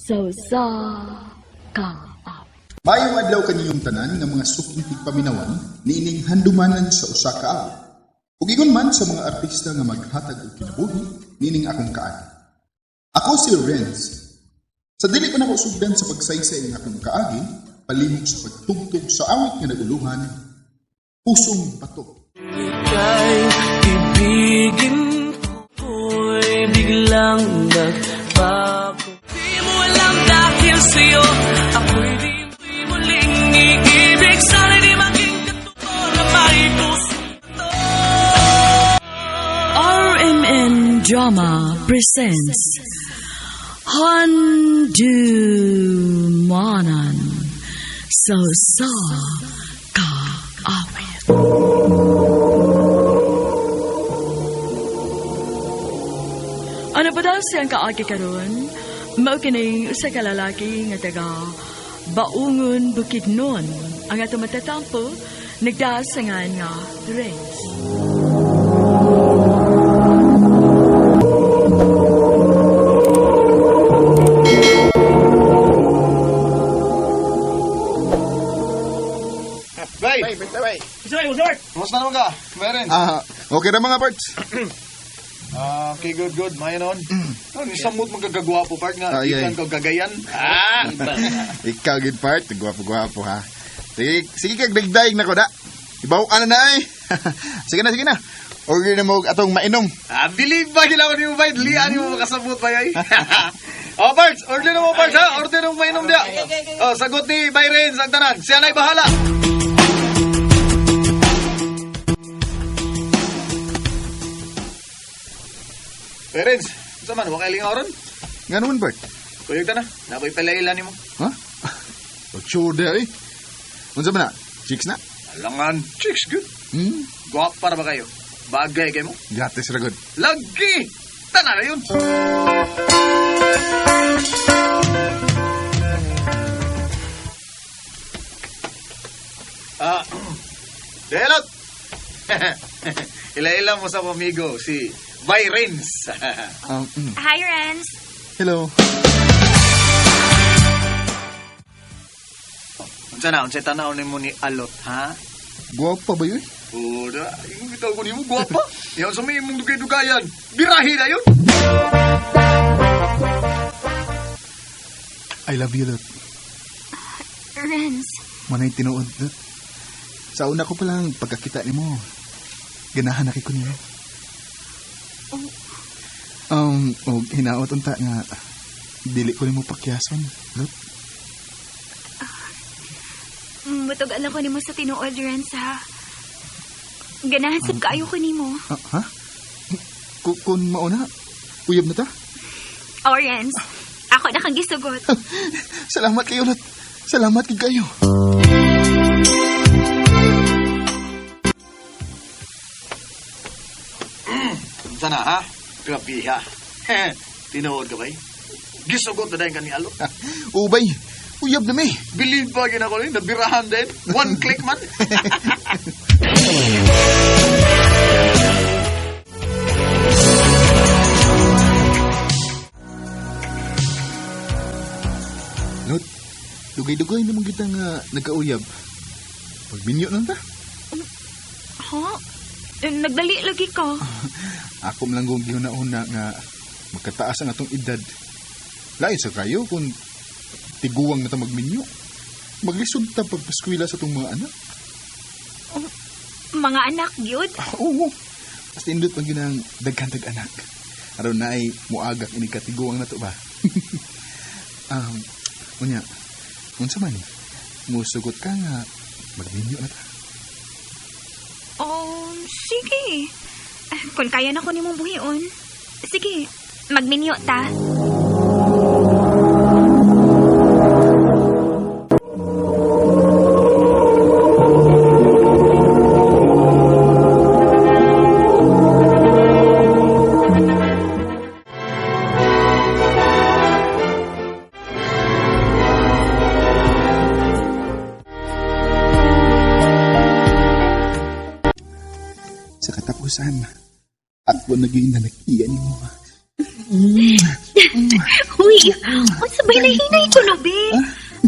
Sa usa ka awit. Maayong adlaw kaninyong tanan nga mga suking tigpaminawan niining handumanan sa usa ka awit. Ug ingon man sa mga artista nga maghatag og kinabuhi niining akong kaagi. Ako si Renz. Sa dili pa nako sugdan sa pagsaysay ang akong kaagi, palihog sa pagtugtog sa awit nga naguluhan, Pusong Bato. Ika'y ibigin ko'y biglang nagbago. Di mo alam dahil sa'yo, ako'y di muling iibig. Sana'y di maging katotoo na may puso to. RMN Drama presents Handumanan sa usa ka awit. Ano pa daw siyang kaagi karon? Mao kining usa ka lalaki nga taga Baungon, Bukidnon. Ang ato matatampo, nagdasangan nga Renz. Bay! Bay, bay, bay. Kumusta naman ka? Meron. Ah, okay ra mga parts. Ah, okay, good, good. Maya noon. Oh, ni samot magkagagwapo part nga. Ay, ay. Ikan kag gagayan. Ah! Ikaw gid part, gwapo-gwapo ha. Sige, sige kag dagdaig na ko da. Ibaw ka na na ay. Sige na, sige na. Order na mo og atong mainom. Ah, believe ba gila ko ni mo bay? Lian mo makasabot bay ay. Oh, parts, order na mo parts ha. Order na mo mainom dia. Oh, sagot ni Byron ang tanan. Siya na'y bahala. Parents, sa man, wa kay lingaw ron? Nga naman part. Kuyog ta na. Nakoy palailan nimo. Ha? Sure di ay. Unsa man na? Chicks na? Alangan, chicks good. Hmm? Guwap para ba kayo? Bagay kayo mo? Gatis ra gud. Lagi! Tanan na yun! Ah, Delot! Ila-ila mo sa amigo, si Byrens. Hi, Renz. Hello. Unsa na, unsa tanaw nimo ni Alot, ha? Gwapa ba yun? Oh, da, yung bitaw ko nimo gwapa. Yan sa may imong dugay-dugayan. Birahi na yun. I love you, Lot. Renz, Manay tinuod, Lot. Sa una ko palang pagkakita nimo, ganahan na kay ko niyo. Og hinaot unta nga dili ko nimo pakyason, Lot. Mutog alam ko nimo sa tinuod, Renz, ha? Ganahan sab kaayo ko nimo. Ah, ha? Kung mauna, uyab na ta. Oh, Renz, ako na kang gisugot. Salamat kayo, Lot. Salamat kay kayo. Unsa na, ha? Grabe, ha? Tinuod ka ba, eh? Gisugot na dahil ka ni Alot. Ubay, uyab na may. Believe ba gina ko rin? Nabirahan din. One click man. Lot, dugay-dugay naman kita nga nagkauyab. Pagminyo lang ta. Ha? Nagdali lagi ka. Ako man lang kong gihuna-huna nga magkataas ang atong edad. Lain sa kayo kung tiguang na ta magminyo. Maglisod ta pagpaskwila sa atong mga anak. Mga anak, gyud. Ah, oo. Mas indot pag yun ang daghan tag anak. Aron na ay muagak ini katiguang na to ba? Unya, unsa man ni? Musugot ka nga magminyo na ta. Oh, sige. Kung kaya na ko nimong buhion. Sige, magminyo ta. Sa katapusan, ako naging nanakiya ni mo. Uy, unsa ba hinahinay ko no, be?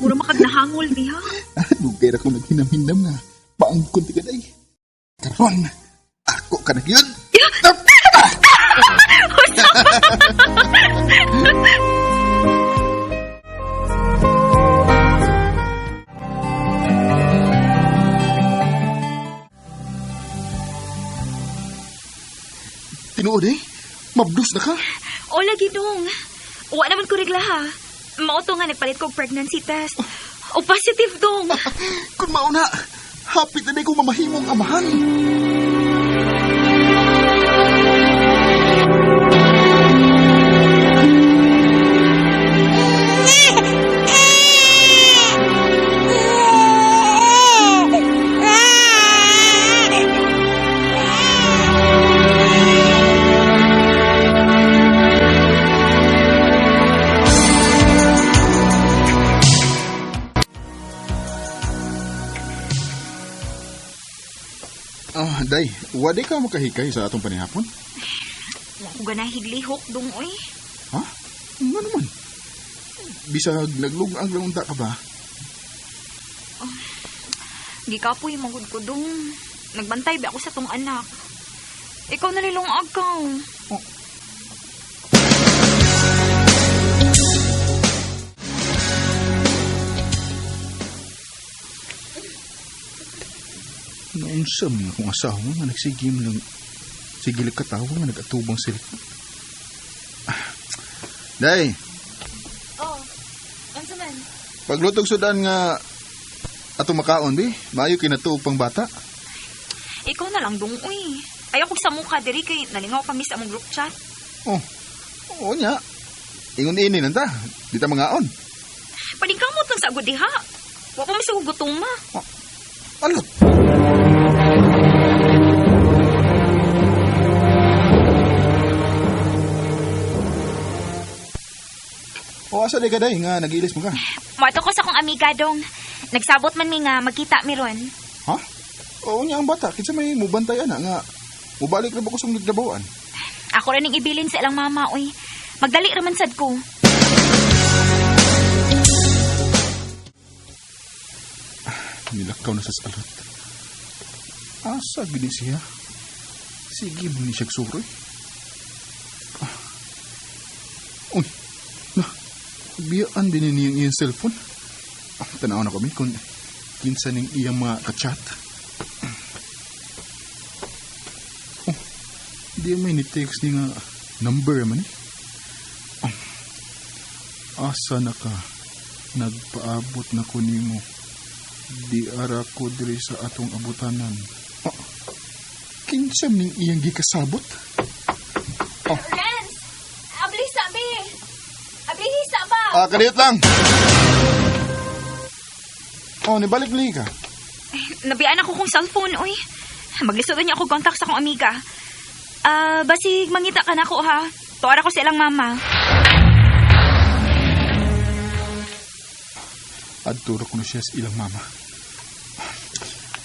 Mura makagnahangol diha. Dugay ra ko naghinam-hinam nga. Paangkon ti kaday. Karon, ako ka na gyud. Tinuod eh, mabdus na ka. O lagi dong. Wa naman ko regla ha. Mao to nga nagpalit ko og pregnancy test. O positive dong. Kung mauna, hapit na ko mamahimong amahan. Ah, day, wadi ka makahikay sa atong panihapon? Wa ko ganahi lihok dong oy. Ha? Nga naman. Bisag naglugag lang unta ka ba? Gikapoy magud ko dong. Nagbantay ba ako sa tong anak. Ikaw nalilungag ka. Oh. Naunsa man akong asawa nga nagsigim lang sige lang katawa nga nagatubang sila. Ah, Day, Oh. Unsa man? paglutog sudan nga atong makaon bi, maayo kinatuog pang bata. Ikaw na lang dong oy. Ayaw kog sa mukha diri kay nalingaw kami sa among group chat. Oh, oo nya. Ingon ini lang ta, di ta mangaon. Paningkamot lang sa agud diha. Wa pa mi sa gutom ma. Alot. O asa di ka day nga nagilis mo ka? Moadto ko sa akong amiga dong. Nagsabot man mi nga magkita mi ron. Ha? Oo niya ang bata. Kinsa may mubantay ana nga mubalik na ba ko sa nagtrabahoan? Ako ra ning ibilin sa ilang mama oy. Magdali ra man sad ko. Nilakaw na sa salot. Asa gini siya? Sige mo ni siya suroy. Ah. Uy, na, biyaan din niyang iyang cellphone. Ah, tanaw na kami kung kinsa ning iyang mga kachat. Oh, di may ni-text ni nga number man eh. Ah, asa na ka? Nagpaabot na ko nimo. Di ara ko diri sa atong abutanan. Oh, kinsa ning iyang gikasabot? Renz! Abli sabi! Abli sa ba? Ah, kadiyot lang. Oh, nibalik li ka. Nabiyaan ako kong cellphone oy. Maglisod niya ako contact sa akong amiga. Ah, basig mangita ka na ako ha. Tuara ko sa ilang mama. Adturo ko na siya sa ilang mama.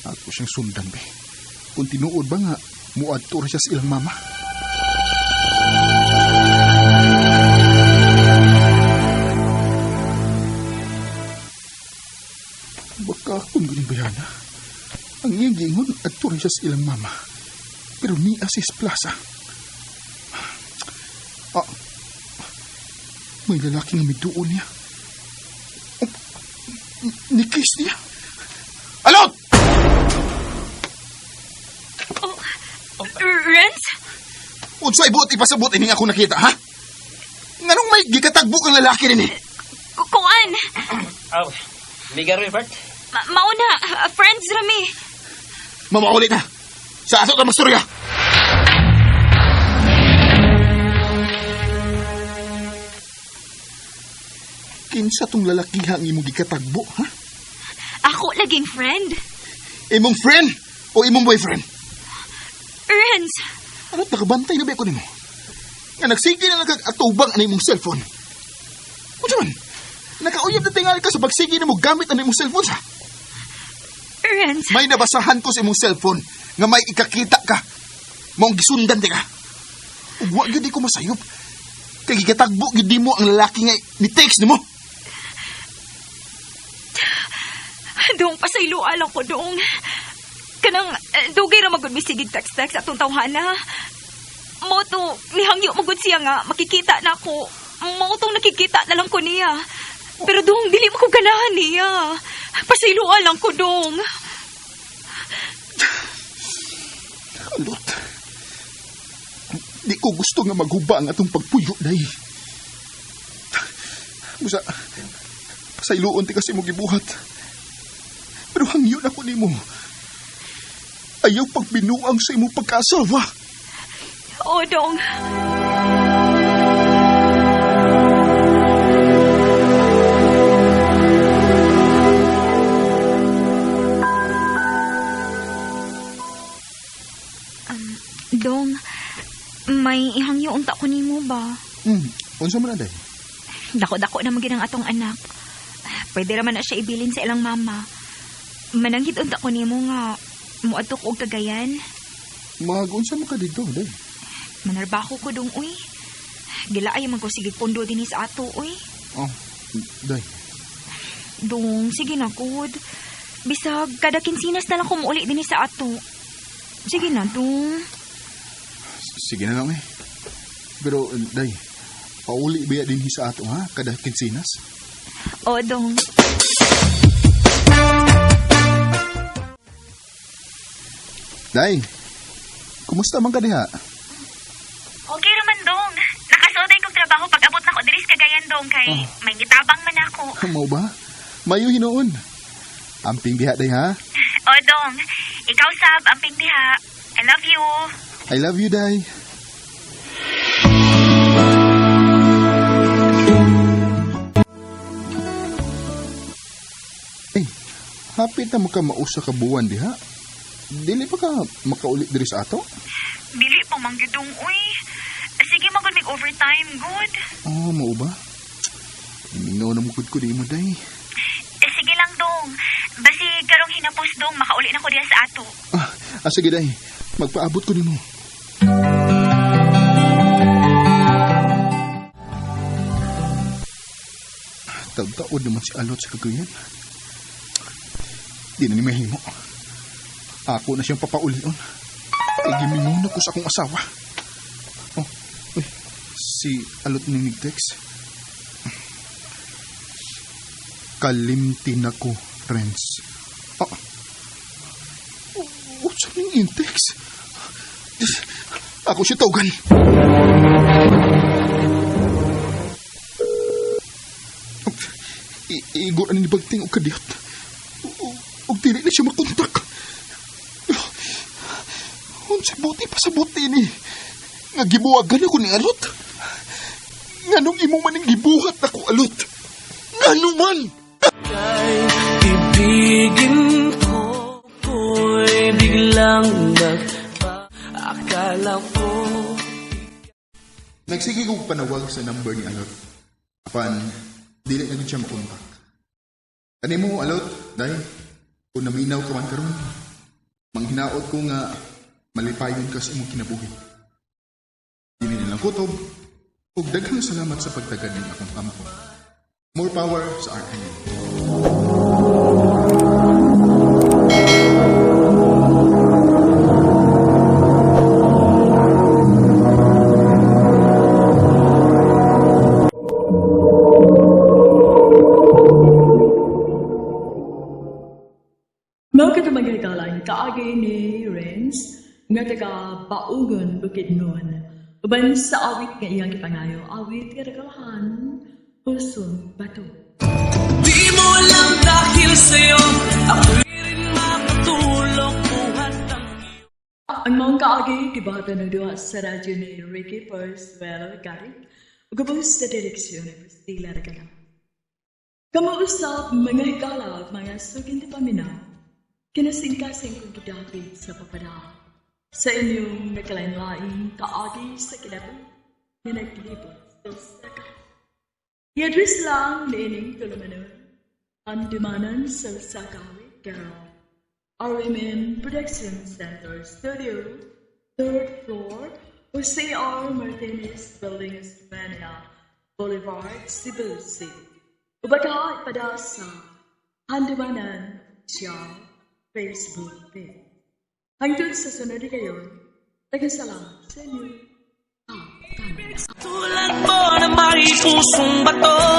Ako siyang sundan, be. Kung tinuod ba nga, muadto ra siya sa ilang mama. Baka kung galing bayana. Ang iyang giingon, adto ra siya sa ilang mama. Pero ni Asis Plaza. Ah, may lalaki nga miduol niya. Ni-kiss niya. Alot! Oh, Renz? Unsay buot ipasabot ining ako nakita, ha? Nganong may gikatagbo kang lalaki rin eh? Kuan! Aw, miga rin, Bart. Mauna, friends rami. Mamaulit na! Sa aso ka magstorya! Kinsa tong lalakiha ang imong gikatagbo, ha? Ako laging friend. Imong friend o imong boyfriend? Renz, Ano't nakabantay na ba ako nimo? Nga nagsige na lang kag atubang ang imong cellphone. Unsa man? Nakauyab na tingali ka sa pagsige nimo gamit ang imong cellphone sa. Renz, May nabasahan ko sa imong cellphone nga may ikakita ka. Maong gisundan di ka. Ug wa gyud ko masayop. Kay gikatagbo gyud nimo ang lalaki nga ni text nimo. Dong, pasayloa lang ko, dong. Kanang, dugay ra magud misigig text-text atong tawhana. Mao to, nihangyo magud siya nga, makikita na ako. Mao tong nakikita na lang ko niya. Pero dong, dili mo ko ganahan niya. Pasayloa lang ko, dong. Alot. Di ko gusto nga maghuba ang atong pagpuyo, day. Busa, pasayloon ti kasi mo gibuhat. Pero hangyo na ko nimo. Ayaw pagbinuang sa imong pagkaasawa. Oo, dong. Dong, may ihangyo unta ko nimo ba? Unsa man na, day? Dako-dako na magin ang atong anak. Pwede raman na siya ibilin sa ilang mama. Mananghid unta ko nimo nga muadto ko og Cagayan. Mag-unsa man ka dito, day? Manarbaho ko dong, uy. Gilaay man ko sige pundo dinhi sa ato, uy. Oh, day. Dong, sige na, good. Bisag, kada kinsinas na lang kumuuli dinhi sa ato. Sige na, dong. Sige na lang eh. Pero, day, pauli ba din sa ato, ha? Kada kinsinas? O, dong. Day, kumusta man ka diha? Okay raman, dong. Nakasuday kong trabaho pag abot na ko diri sa Cagayan, dong, kay may gitabang man ako. Mao ba? Mayo hinuon. Amping diha, day, ha? O, dong. Ikaw, sab, amping diha. I love you. I love you, day. Eh, hapit na maka mausa ka buwan diha. Dili pa ka makauli diri sa ato? Dili pa man gyud, dong, uy. Sige, magod mig overtime, good. Oh, mao ba? Mingaw na mukod ko di mo, day. Eh, sige lang, dong. Basi karong hinapos, dong, makauli na ko diha sa ato. Sige, day. Magpaabot ko nimo. Taod-taod naman si Alot sa Cagayan. Di na ni mahimo. Ako na siyang papaulion. Ay, gimingon ako sa akong asawa. Oh, uy, si Alot ni nag-text. Kalimti na ko, Renz. Ah, unsa ning intex? Ako siya tawgan. Igor ani ni Bagting og kadiyot. Og dili na siya makontak. Unsa buti pa sa buti ni? Nga gibuwagan ako ni Alot. Nganong imo man ning gibuhat nako, Alot? Ngano man? Ibigin ko ko'y biglang nagpa. Akala ko Nagsige kong panawag sa number ni Alot. Apan, dili na gid siya makontak. Kani mo, Alot, dahil kung naminaw ka man karon, manghinaot ko nga malipayon ka sa imong kinabuhi. Dili nilang kutob, ug daghang salamat sa pagtagad ning akong ampo. More power sa RMN. Mao kato mga higala, kaagi ni Renz nga taga Baungon, Bukidnon. Uban sa awit nga iyang gipangayo, awit nga nagalahan, Pusong Bato. Di mo alam dahil sa'yo, ako'y rin makatulog buhat ang Ang maong kaagi, gibata ng duha sa radyo ni Ricky Persuelo Garik, ug ubos sa direksyon ni Priscilla Regala. Kamuusap mga higala at mga suking di paminaw, kinasingkasing kong gidapit sa papadao. Sa inyong nagkalain-laing kaagi sa kinabuhi nga naglibot sa saka. I-address lang niining tulumanon, Handumanan sa Sakawit, Carol. RMN Production Center Studio, 3rd floor, o C.R. Martinez Building, Manila Boulevard, Cebu City. Ubaka ipada sa Handumanan siya Facebook page. Hangtod sa sunod kayon, tagasalamat sa inyo. Ah, tama. Tulad mo na may pusong bato.